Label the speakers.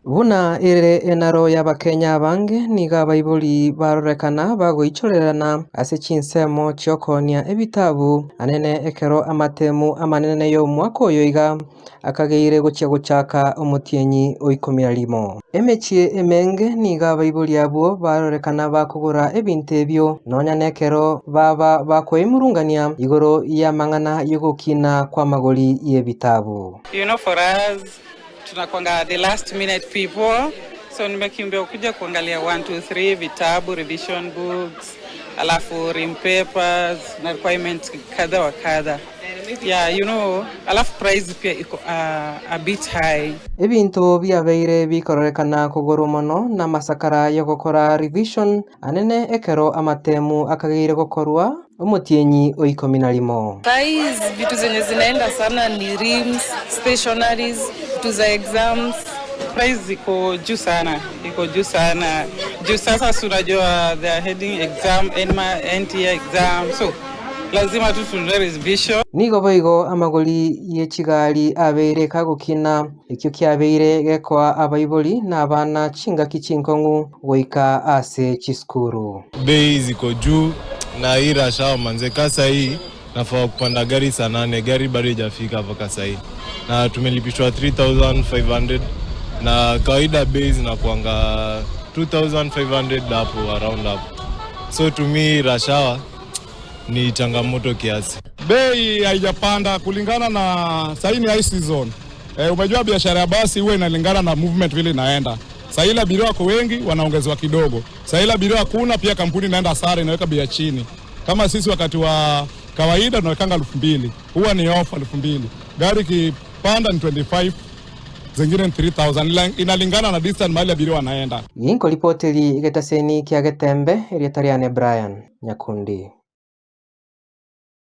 Speaker 1: Buna ere enaro y'Abakenya abange nigo abaibori barorekana bagoichorerana ase chinsemo chiokoonia ebitabu anene ekero amatemu amanene y'omwaka oyo iga akageire gochia gochaka omotienyi o 11. Emechie emenge nigo abaibori abwo barorekana bakogora ebinto ebio nonya nekero baba bakoimurungania igoro y'amang'ana y'ogokina kw'amagori y'ebitabu.
Speaker 2: For us tunakwanga the last minute people, so nimekimbia kuja kuangalia 1 2 3 vitabu, revision books, alafu rim papers na requirement kadha wa kadha. Yeah, alafu price pia iko a bit high.
Speaker 1: Ebinto biabeire bikororekana kogorwa mono na masakara yogokora revision anene ekero amatemu akageire gokorwa omotienyi o 11.
Speaker 3: Saizi vitu zenye zinaenda sana ni rims, stationaries, vitu za exams.
Speaker 2: Price iko juu sana, iko juu sana. Juu sasa si unajua they are heading exam, NTA exam, so lazima tu tununue revision.
Speaker 1: Nigo boigo amagori y'echigari abeire kagokina ekio kiabeire gekoa abaibori na abana chingaki chinkong'u goika ase chisukuru.
Speaker 4: Bei ziko juu na hii rush hour manze, ka hii nafaa kupanda gari saa 8, gari bado haijafika mpaka saa hii, na tumelipishwa 3500 na kawaida bei zinakuanga 2500 hapo around hapo, so to me rush hour ni changamoto kiasi.
Speaker 5: Bei haijapanda kulingana na sahii ni high season. Umejua biashara ya basi huwa inalingana na movement vile inaenda. Saa ile abiria wako wengi wanaongezewa kidogo. Saa ile abiria hakuna, pia kampuni inaenda hasara, inaweka bei ya chini. Kama sisi wakati wa kawaida tunawekanga 2000, huwa ni off 2000. Gari ikipanda ni 25, zingine ni 3000. Inalingana na distance mahali abiria wanaenda.
Speaker 1: Ginko ripoteri getaseni kia Getembe, Rietariane Brian Nyakundi.